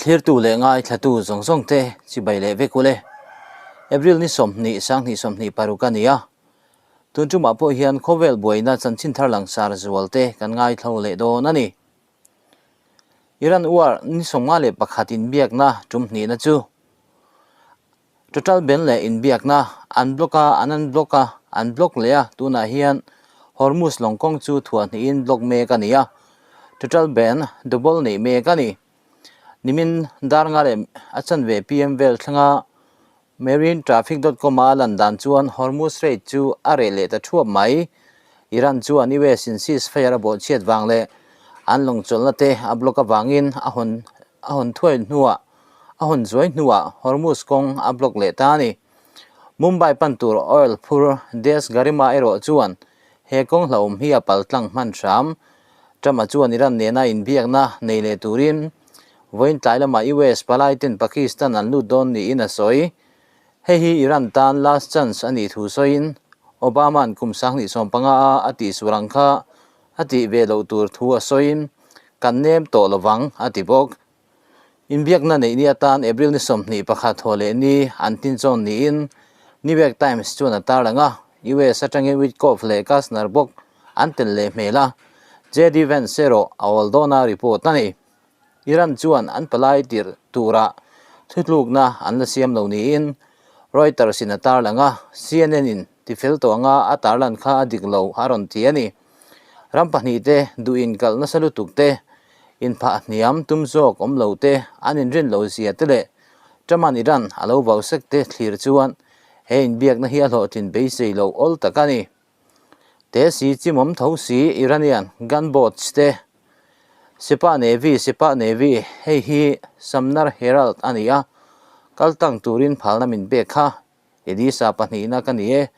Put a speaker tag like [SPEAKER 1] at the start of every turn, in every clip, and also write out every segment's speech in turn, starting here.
[SPEAKER 1] Thlirtu leh ngaithlatu zawng zawng te chibai leh vek ule. April ni 20 2026 a ni a. Tun tumah pawh hian khawvel buaina chanchin thar langsar zual te kan ngaithlo leh dawn a ni. Iran war ni 51 inbiakna tum hnihna chu Total ban leh inbiakna an block a, an unblock a, an block leh a, tunah hian Hormuz lawng kawng chu thuah hnihin block mek a ni a, total ban double neih mek a ni. Nimin dar nga leh a chanve PM vel thlenga marinetraffic.com a lan dan chuan Hormuz Strait chu a reh leh ta thuap mai. Iran chuan US in ceasefire a bawhchhiat vang leh an lawng chawlhna te a block avangin a hawn a hawn thuai hnuah A hawn zuai hnuah Hormuz kawng a block leh ta a ni. Mumbai pan tur oil phur Des Garima erawh chuan he kawng hlauhawm hi a pal tlang hman hram. Trump-a chuan Iran nena inbiakna nei leh turin vawiin tlai lamah US palaiten Pakistan an lut dawn niin a sawi. Hei hi Iran tan last chance a nih thu sawiin Obama-a'n kum 2015 a a tihsual ang kha a tih ve loh tur thu a sawiin kan nem tawh lovang a ti bawk. Inbiakna neih ni atan April ni 21 thaw leh ni an tinchawn niin New York Times chuan a tarlang a, US atangin Witkoff leh Kushner bawk an tel leh hmel a, JD Vance erawh a awl dawn a report a ni. Iran chuan an palai tirh turah thutlukna an la siam lo niin Reuters in a tarlang a, CNN in tifel tawh anga a tarlan kha a dik lo a rawn ti a ni. Ram pahnih te duh inkalh nasa lutuk te, inphah hniam tum zawk awm lo te, an inrin lo zia te leh Truman Iran a lo vau sek te thlir chuan he inbiakna hi a hlawhtlin beisei lo awl tak a ni. Te si chimawm tho si Iranian gunboats te Sepah Navy Sepah Navy hei hi Sumner Herald a ni a, kal tang turin phalna min pek kha Elisa pahnihna ka ni e,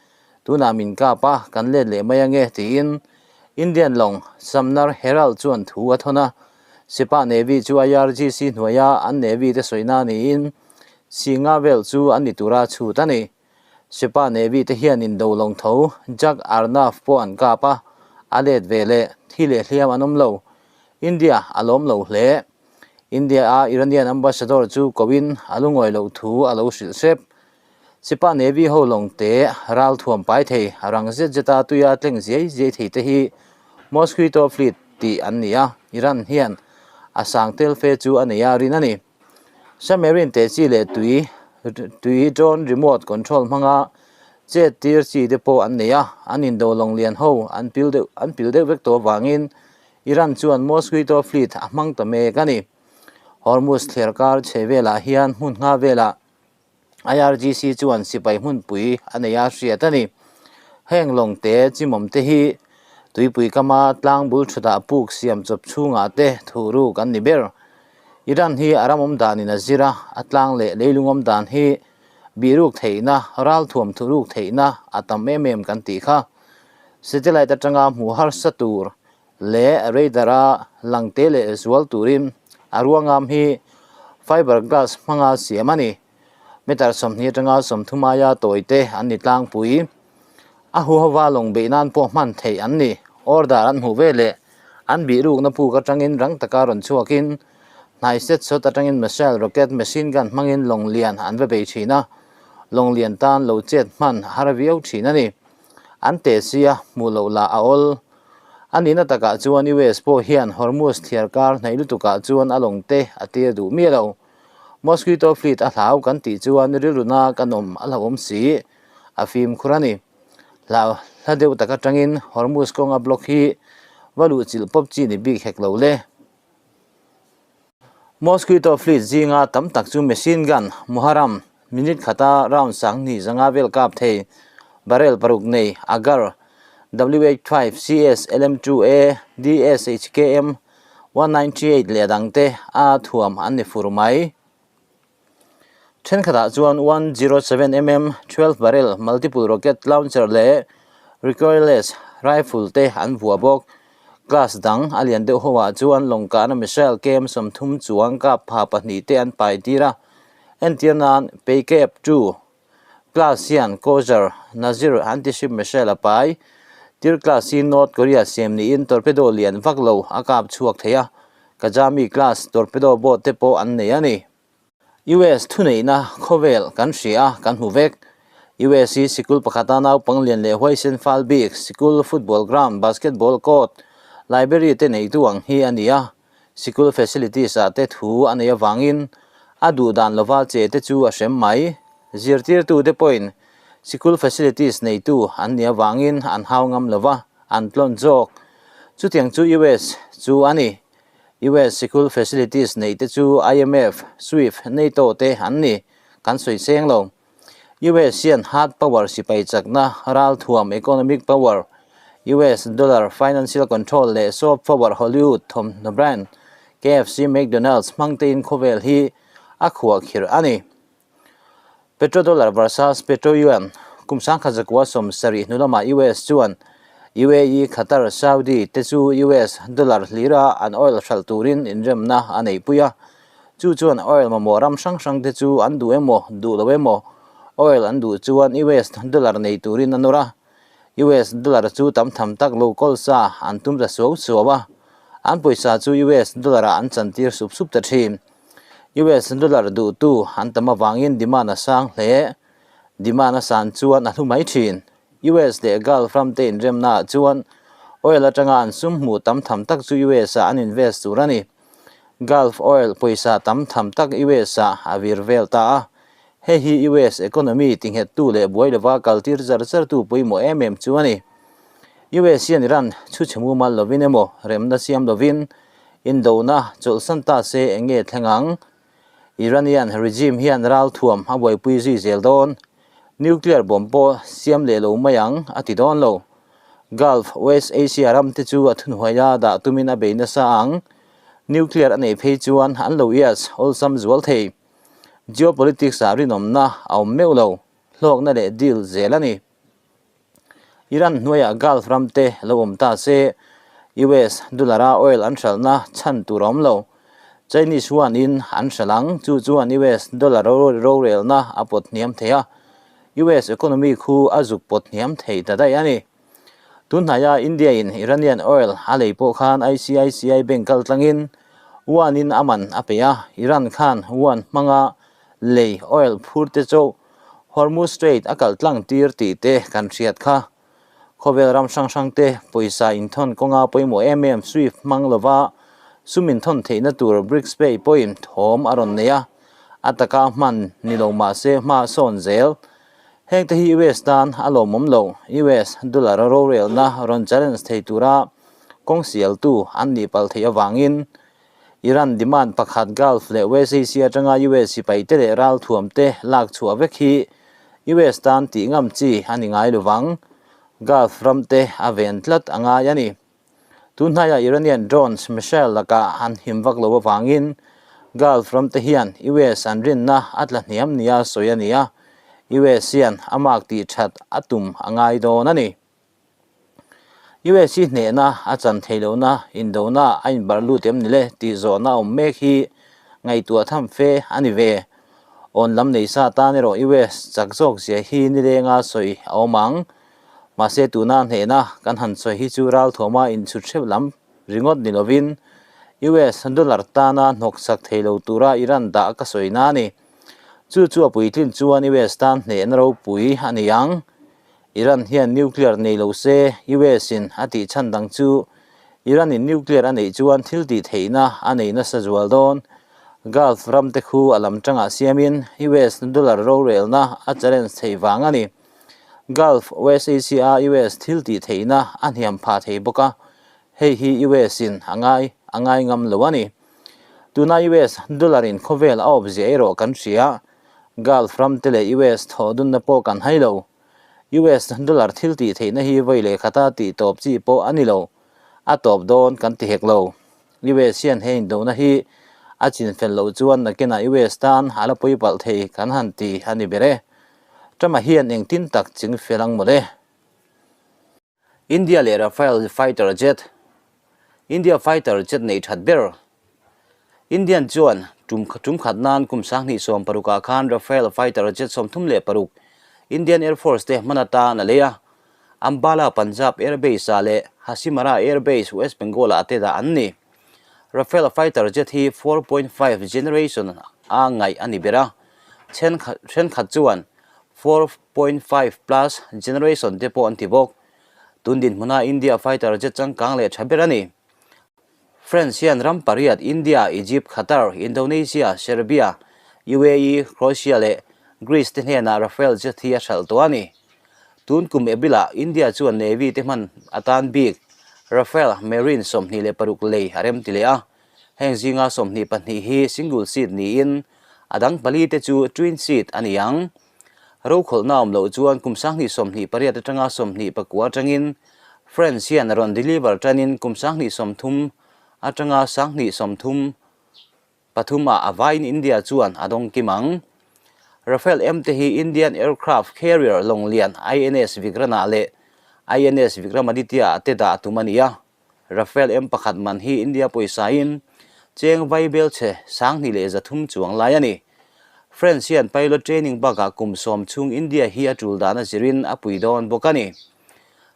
[SPEAKER 1] tunah min kap a, kan let leh mai ange, tiin Indian lawng Sumner Herald chuan thu a thawn a. Sepah Navy chu IRGC hnuaia an Navy te sawina niin Singa vel chu an ni tura chhut a ni. Sepah Navy te hian indo lawng tho Jak Arnav pawh an kap a, a let ve leh thi leh hliam an awm lo. India a lawm lo hle. India-a Iranian ambassador chu koin a lungawi loh thu a lo hrilh hrep. Sipa Navy ho lawng te ral thuam pai thei, rang zet zeta tuia tleng ziai ziai thei te hi Mosquito Fleet tih an ni a, Iran hian a sang tel fe chu a nei a rin a ni. Submarine te chi leh tui tui drone remote control hmanga chet tir chi te pawh an nei a, an indo lawng lian ho an pil deuh an pil deuh vek tawh avangin Iran chuan Mosquito Fleet a hmang ta mek a ni. Hormuz thliarkar chhe velah hian hmun ngha velah IRGC chuan sipai hmunpui a nei a hriat a ni. Heng lawng te chimawm te hi tuipui kama tlang bul thutah puk siam chawp chhungah te thu ruk an ni ber. Iran hi a ram awm danin a zir a, a tlang leh leilung awm dan hi bihruk theihna, ralthuam thuruk theihna a tam em em kan tih kha. Satellite atanga hmuh harsa tur leh radar-a lang te leh zual turin a ruangam hi fiber glass hmanga siam a ni. Meter 20 atanga 30 aia tawi te an ni tlangpui. A huhova lawng beih nan pawh hman theih an ni. Order an hmuh ve leh an bihrukna puk atangin rang taka rawn chhuakin hnai set sawt atangin missile, rocket, machine gun hmangin lawng lian an va bei thin a, lawng lian tan lo chet hman a har viau thin a ni. An teh sia hmuh loh lah a awl. A nihna takah chuan US pawh hian Hormuz thliarkar hnaih lutukah chuan a lawng te a tir duh miah lo. Mosquito fleet a hlau kan tih chuan rilruna kan awm a hlauhawm si. A fimkhur a ni. Hlau hla deuh tak atangin Hormuz kawnga block hi va luh chilh pawp chi ni bik hek lo le. Mosquito fleet zinga tam tak chu machine gun, Muharram, minute khata round 2000 vel kap thei, barrel paruk nei, Agar, WH-5, CS, LM-2A, DSHKM, 198 leh a dangte a thuam an ni fur mai. Thenkhatah chuan 107 mm 12 barrel multiple rocket launcher leh recoilless rifle te an vuah bawk. Class dang a lian deuh ho ah chuan lawng kahna missile kem 30 chuang kap pha pahnih te an pai tir a. Entir nan Peykaap 2 class hian Qosar Nazir anti-ship missile a pai. Tir class hi North Korea siam niin torpedo lian vak lo a kap chhuak thei a. Kajami class torpedo boat te pawh an nei a ni. US thuneihna khawvel kan hria a, kan hmu vek. US hi sikul pakhata naupang lian leh huaisen fal bik, sikul, football ground, basketball court, library te neitu ang hi a ni a. Sikul facilities ah te thu a nei avangin a duh dan lova che te chu a hrem mai. Zirtirtu te pawhin sikul facilities neitu an nih avangin an hau ngam lova, an tlawn zawk. Chutiang chu US chu a ni. US sikul facilities neih te chu IMF, SWIFT, NATO te an ni. Kan sawi seng lo. US hian hard power sipai chakna, ralthuam, economic power, US dollar, financial control leh soft power Hollywood thawmhnaw brand, KFC, McDonald's hmang tein khawvel hi a khuah khirh a ni. Petrodollar versus Petroyuan, Kum 1970 hnu lamah US chuan UAE, Qatar, Saudi te chu US dollar hlira an oil hralh turin inremna a neihpui a. Chu chuan oil mamawh ram hrang hrang te chu an duh emaw, duh lo emaw, oil an duh chuan US dollar nei turin a nawr a. US dollar chu tam tham tak lo kawl sa an tum ta suau suau a, an pawisa chu US dollar ah an chantir sup sup ta thin. US dollar duhtu an tam avangin demand a sang hle. Demand a san chuan a hlu mai thin. US leh Gulf ram te inremna ah chuan oil atanga an sum hmuh tam tham tak chu US ah an invest tur a ni. Gulf oil pawisa tam tham tak US ah a vir vel ta a, hei hi US economy tinghettu leh buai lova kaltir char chartu pawimawh em em chu a ni. US hian Iran chhu chhe mumal lovin emaw remna siam lovin indona chawlhsan ta se eng nge thleng ang? Iranian regime hian ralthuam a buaipui zui zel dawn. Nuclear bomb pawh siam leh lo mai ang a ti dawn lo. Gulf, West Asia ram te chu a thunhuaia dah tumin a bei nasa ang. Nuclear a neih phei chuan an lo ias awlsam zual thei. Geopolitics ah rinawmna a awm meuh lo, hlawkna leh deal zel a ni. Iran hnuaiah Gulf ram te lo awm ta se, US dollar a oil an hralhna chhan tur a awm lo. Chinese yuan in an hralh ang, chu chuan US dollar rorelna a pawt hniam thei a, US economy khu a zuk pawt hniam thei ta daih a ni. Tunhnaia India in Iranian oil a lei pawh khan ICICI Bank kal tlangin yuan in a man a pe a, Iran khan yuan hmanga lei oil phur te chauh Hormuz Strait a kal tlang tir tih te kan hriat kha. Khawvel ram hrang hrang te pawisa inthawn kawnga pawimawh em em Swift hmang lova sum inthawn theihna tur BRICS Pay pawhin thawm a rawn nei a, a taka hman ni lo mah se hma a sawn zel. Heng te hi US tan a lawmawm lo, US dollar a rorelna rawn challenge thei tura kawng sialtu an nih palh theih avangin Iran demand pakhat Gulf leh West Asia atanga US sipai te leh ralthuam te lak chhuah vek hi US tan tih ngam chi a ni ngai lovang. Gulf ram te a ven tlat a ngai a ni. Tunhnaiah Iranian drones missile lakah an him vak lo avangin Gulf ram te hian US an rinna a tla hniam nia sawi a ni a, US hian a mark tih that a tum a ngai dawn a ni. US hi hnehna a chan theih lohna indona a inbarh lut em ni le tih zawhna awm mek hi ngaihtuah tham fe a ni ve. Awn lam nei sa tan erawh US chak zawk zia hi nilenga sawi a awm ang. Mahse tuna hnehna kan han sawi hi chu ralthuama inchhut hreuh lam ringawt ni lovin US dollar tana hnawk chak thei lo tura Iran dah ka sawina a ni. Chu chu a puitlin chuan US tan hnehna ropui a ni ang. Iran hian nuclear nei lo se, US in a tih chhan dang chu Iran in nuclear a neih chuan thil tih theihna a nei nasa zual dawn. Gulf ram te khu a lam tangah siamin US dollar rorelna a challenge theih vang a ni. Gulf, West Asia a US thil tih theihna a hniam phah thei bawk a, hei hi US in a ngai a ngai ngam lo a ni. Tuna US dollar in khawvel a awp zia erawh kan hria. Gulf ram te leh US thawh dunna pawh kan hai lo. US dollar thil tih theihna hi vawi leh khata tih tawp chi pawh a ni lo. A tawp dawn kan ti hek lo. US hian he indona hi a chin fel loh chuan nakinah US tan a la pawi palh thei kan han ti a ni ber e. Trump-a hian engtin tak ching fel ang mawle? India leh Rafale fighter jet, India fighter jet nei that ber. Indian chuan tum tum khat nan kum 2016 ah khan Rafale fighter jet 36 Indian Air Force te hman atan a lei a. Ambala Punjab Air Base ah leh Hasimara Air Base West Bengal ah te dah an ni. Rafale fighter jet hi 4.5 generation a ngaih a ni ber a, thenkhat chuan 4.5 plus generation te pawh an ti bawk. Tun dinhmuna India fighter jet changkang leh tha ber a ni. France hian ram pariat India, Egypt, Qatar, Indonesia, Serbia, UAE, Croatia leh Greece te hnenah Rafale jet hi a hralh tawh a ni. Tun kum April-ah India chuan Navy te hman atan bik Rafale Marine 26 lei a rem ti leh a, heng zinga 22 hi single seat niin a dang pali te chu twin seat a ni ang. Rokhawlhna awm loh chuan kum 2028 atanga 29 atangin France hian rawn deliver tanin kum 2030 atanga 2033 ah a vaiin India chuan a dawng kim ang. Rafale M te hi Indian aircraft carrier lawng lian INS Vikrant-ah leh INS Vikramaditya-ah te dah tum a ni a. Rafale M pakhat man hi India pawisain cheng vaibel chhe 2300 chuang lai a ni. France hian pilot training bakah kum 10 chhung India hi a tul dan a zirin a pui dawn bawk a ni.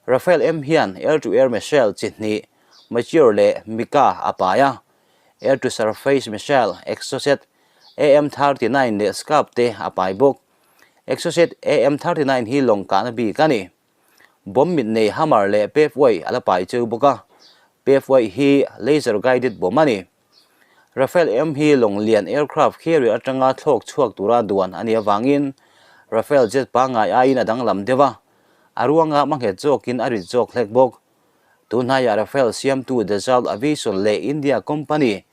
[SPEAKER 1] Rafale M hian air-to-air missile chi hnih, Meteor leh Mica a pai a. Air-to-surface missile, Exocet, AM-39 leh Scalp te a pai bawk. Exocet AM-39 hi lawng kahna bik a ni. Bomb mit nei Hammer leh Paveway a la pai cheu bawk a, Paveway hi laser guided bomb a ni. Rafale M hi lawng lian aircraft carrier atanga thlawk chhuak tura duan a nih avangin Rafale jet pangngai aiin a danglam deuh a, a ruanga hmanghet zawkin a rit zawk hlek bawk. Tunhnaiah Rafale siamtu Dassault Aviation leh India company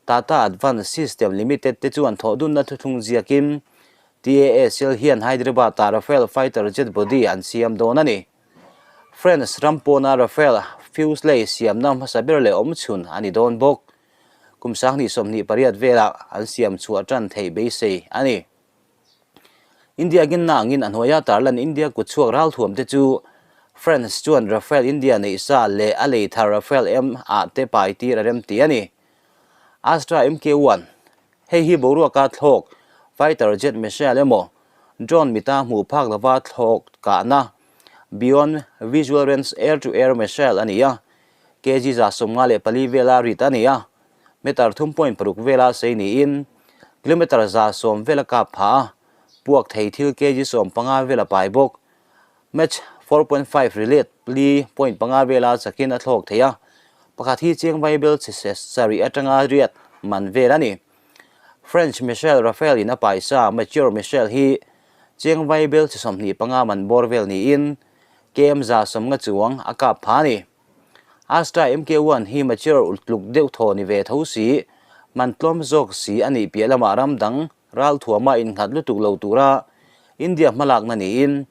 [SPEAKER 1] Tata Advanced System Limited te chuan thawhdunna thuthlung ziakin TASL hian Hyderabad-ah Rafale fighter jet body an siam dawn a ni. France ram pawna Rafale fuselage siamna hmasa ber leh awmchhun a ni dawn bawk. Kum 2028 velah an siam chhuah tan theih beisei a ni. India ginna angin a hnuaia tarlan India kutchhuak ralthuam te chu France chuan Rafale India neih sa leh a lei thar Rafale M ah te pai tir a rem ti a ni. Astra MK-1, Hei hi boruaka thlawk, fighter jet missile emaw drone mita hmuh phak lova thlawk kahna, beyond visual range air-to-air missile a ni a, kg 154 vela rit a ni a. Meter 3.6 vela sei niin kilometre 110 vela kap pha a, puak thei thil kg 15 vela pai bawk. Mach 4.5 rilet 4.5 vela chakin a thlawk thei a, pakhat hi chiang vaibel chhe sarih atanga riat man vel a ni. French missile Rafale in a paisa Meteor missile hi chiang vaibel chhe 25 man bawr vel niin km 150 chuang a kap pha a ni. Astra MK-1 hi mature ultluk deuh thaw ni ve tho si, man tlawm zawk si a nih piah lamah ram dang ralthuama innghat lutuk lo tura India hmalakna niin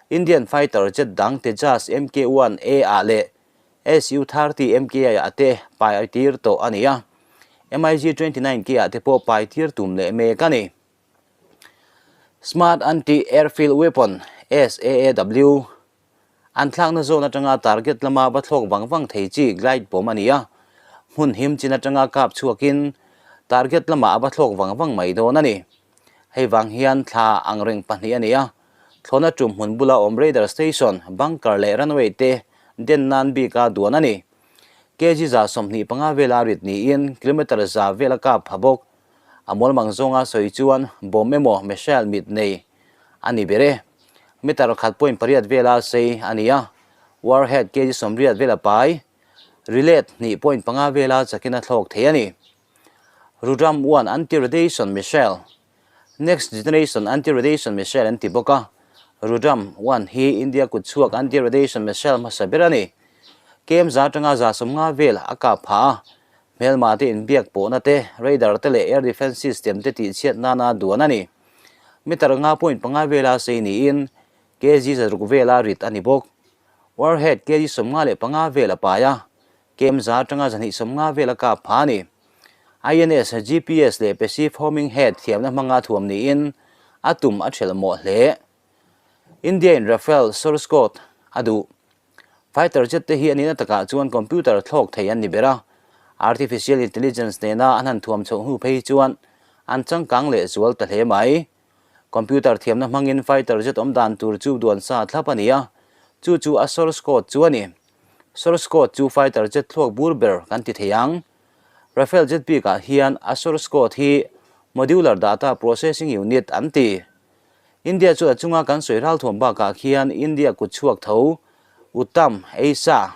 [SPEAKER 1] Indian fighter jet dang Tejas MK-1 A ah leh Su-30 MKI ah te pai tir tawh a ni a, MiG-29K ah te pawh pai tir tum leh mek a ni. Smart Anti-Airfield Weapon, SAAW, An thlakna zawn atanga target lama va thlawk vang vang thei chi glide bomb a ni a, hmun him chin atanga kap chhuakin target lamah a va thlawk vang vang mai dawn a ni. Hei vang hian thla ang reng pahnih a ni a, thlawhna tum hmun bula awm radar station, bunker leh runway te den nan bika duan a ni. Kg 125 vela rit niin kilometre 100 vela kap pha bawk. A mualmang zawnga sawi chuan bomb emaw missile mit nei a ni ber e. Meter 1.8 vela sei a ni a, warhead kg 80 vela pai, rilet 2.5 vela chakin a thlawk thei a ni. Rudram 1 anti-radiation missile, Next generation anti-radiation missile an ti bawk a, Rudram 1 hi India kutchhuak anti-radiation missile hmasa ber a ni. Km za atanga 150 vel a kap phah a, hmelma te inbiak pawhna te, radar te leh air defence system te tihchhiat nana duan a ni. Meter 5.5 vela sei niin kg 600 vela rit a ni bawk. Warhead kg 55 vel a pai a, km 100 atanga 250 vel a kap pha a ni. INS, GPS leh passive homing head thiamna hmanga thuam niin a tum a thelh mawh hle. India in Rafale source code a duh. Fighter jet te hi a nihna takah chuan computer thlawk thei an ni ber a, artificial intelligence nena an han thuam chhoh hnu phei chuan an changkang leh zual ta hle mai. Computer thiamna hmangin fighter jet awm dan tur chu duan sa thlap a ni a, chu chu a source code chu a ni. Source code chu fighter jet thluak bur ber kan ti thei ang. Rafale jet bikah hian a source code hi Modular Data Processing Unit an ti. India chu a chunga kan sawi ralthuam bakah khian India kut chhuak tho, Uttam, AESA,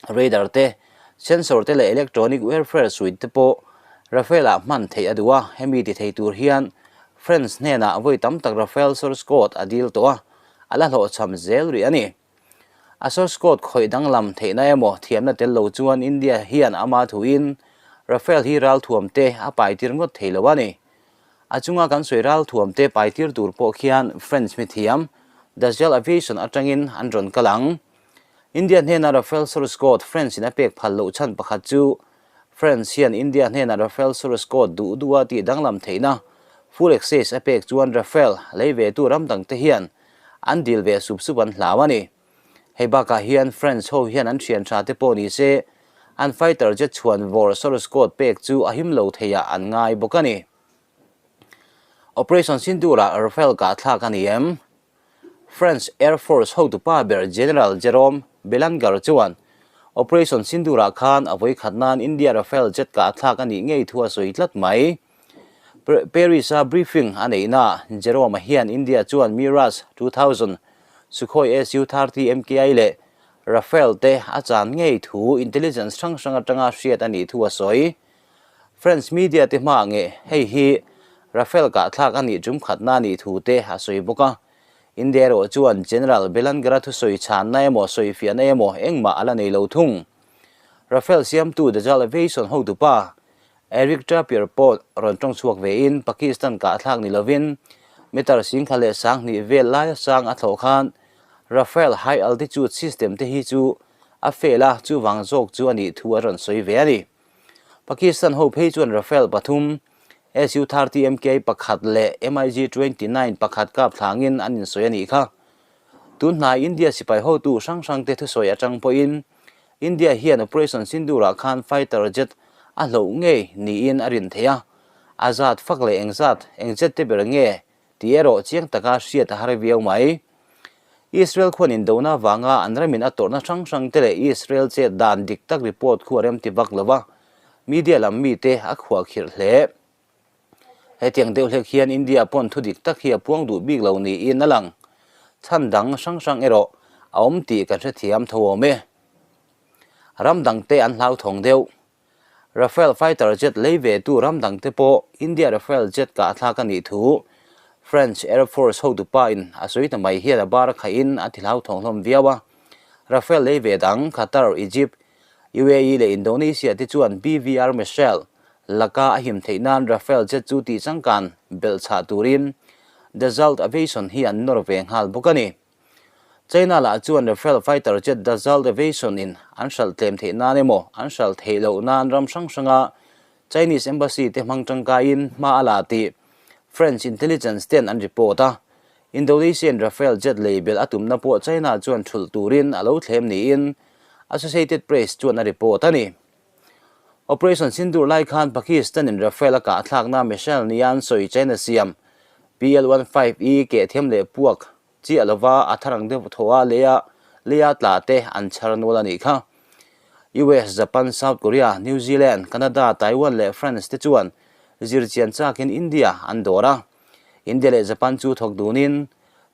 [SPEAKER 1] radar te, sensor te leh electronic warfare suite te pawh Rafale ah hman theih a duh a, hemi ti thei tur hian France hnenah vawi tam tak Rafale source code a dil tawh a, a la hlawhchham zel rih a ni. A source code khawih danglam theihna emaw thiamna tel lo chuan India hian ama thuin Rafale hi ralthuam te a pai tir ngawt thei lo a ni. A chunga kan sawi ralthuam te pai tir tur pawh khian French mithiam Dassault Aviation atangin an rawn kal ang. India hnena Rafale source code French in a pek phal loh chhan pakhat chu France hian India hnena Rafale source code duh duha tih danglam theihna full access a pek chuan Rafale lei ve tu ram dangte hian an dil ve sup sup an hlau a ni. Hei bakah hian France ho hian an thian tha te pawh ni se an fighter jet chhuan vawr source code pek chu a him lo theiah an ngai bawk a ni. Operation Sindoor-ah Rafale kah thlak a ni em? French Air Force hotupa ber General Jerome Belanger chuan Operation Sindoor-ah khan a vawikhat nan India Rafale jet kah thlak a nih ngei thu a sawi tlat mai. Paris-a briefing a neihna Jerome-a hian India chuan Mirage 2000, Sukhoi Su-30 MKI leh Rafale te a chan ngei thu intelligence hrang hrang atanga hriat a nih thu a sawi. French media te hmaah nge hei hi Rafale kahthlak a nih tum khatna a nih thu te a sawi bawk a. India erawh chuan General Belanger-a thusawi chhanna emaw sawifiahna emaw engmah a la nei lo thung. Rafale siamtu Dassault Aviation hotupa Eric Trappier pawh rawn tawng chhuak vein Pakistan kahthlak ni lovin meter singkha leh sanghnih vel laia sang a thlawh khan Rafale high altitude system te hi chu a fail a, chuvang zawk chu a nih thu a rawn sawi ve a ni. Pakistan ho phei chuan Rafale pathum, Su-30 MKI pakhat leh MiG-29 pakhat kap thlangin an insawi a nih kha. Tun hnai India sipai hotu hrang hrangte thusawi atang pawhin India hian Operation Sindoor-ah khan fighter jet a hloh ngei niin a rin theih a, a zat fak leh engzat eng jet te ber nge tih erawh chiang taka hriat a har viau mai. Israel khuan indona avanga an ramin a tawrhna hrang hrang te leh Israel chet dan dik tak report khu a remti vak lo va, media lam mite a khuahkhirh hle. Hetiang deuh hlek hian India pawn thu dik tak hi a puang duh bik lo niin a lang. Chhan dang hrang hrang erawh a awm tih kan hrethiam tho awm e. Ram dangte an hlauthawng deuh. Rafale fighter jet lei ve tu ram dangte pawh India Rafale jet kah thlak a nih thu French Air Force hotupa in a sawi ta mai hian a bar a khaih in a ti hlauthawng hlawm viau a. Rafale lei ve dang Qatar, Egypt, UAE leh Indonesia te chuan BVR missile laka a him theih nan Rafale jet chu tih changkan belh chhah turin Dassault Aviation hi an nawr ve nghal bawk a ni. China lah chuan Rafale fighter jet Dassault Aviation in an hralh tlem theih nan emaw an hralh theih loh nan ram hrang hranga Chinese embassy te hmang tangkaiin hma a la tih French intelligence ten an report a. Indonesian Rafale jet lei belh a tumna pawh China chuan thulh turin a lo thlem niin Associated Press chuan a report a ni. Operation Sindoor lai khan Pakistan-in Rafale a kahthlakna missile nia an sawi China siam PL-15E kehthiam leh puak chiah lova a tharang deuh thaw a leia leia tla te an chhar nual a nih kha. US, Japan, South Korea, New Zealand, Canada, Taiwan leh France te chuan zirchian chakin India an dawr a. India leh Japan chu thawk dunin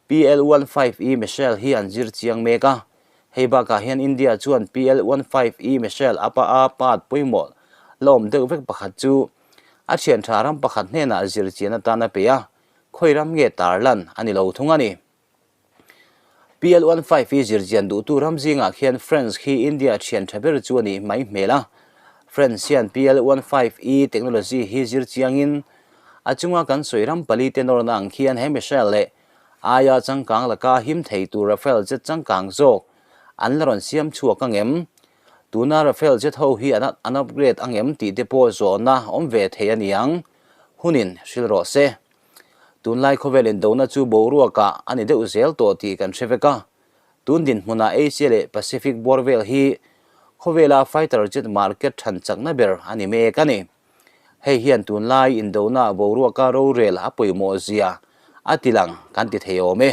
[SPEAKER 1] PL-15E missile hi an zir chiang mek a. Hei bakah hian India chuan PL-15E missile a pa a part pawimawh la awm deuh vek pakhat chu a thian tha ram pakhat hnenah zir chian atan a pe a, khawi ram nge tarlan a ni lo thung a ni. PL-15E zir chian duhtu ram zingah khian France khi India thian tha ber chu a nih mai hmel a. France hian PL-15E technology hi zir chiangin a chunga kan sawi ram pali te nawrna ang khian he missile leh Aia changkang laka him thei tur Rafale jet changkang zawk an la rawn siam chhuak ang em? Tuna Rafale jet ho hi an upgrade ang em tih te pawh zawhna awm ve thei a ni ang. Hunin hrilh rawh se. Tunlai khawvel indona chu boruakah a ni deuh zel tawh tih kan hre vek a. Tun dinhmunah Asia leh Pacific bawr vel hi khawvela fighter jet market than chakna ber a ni mek a ni. Hei hian tunlai indona boruaka rorel a pawimawh zia a tilang kan ti thei awm e.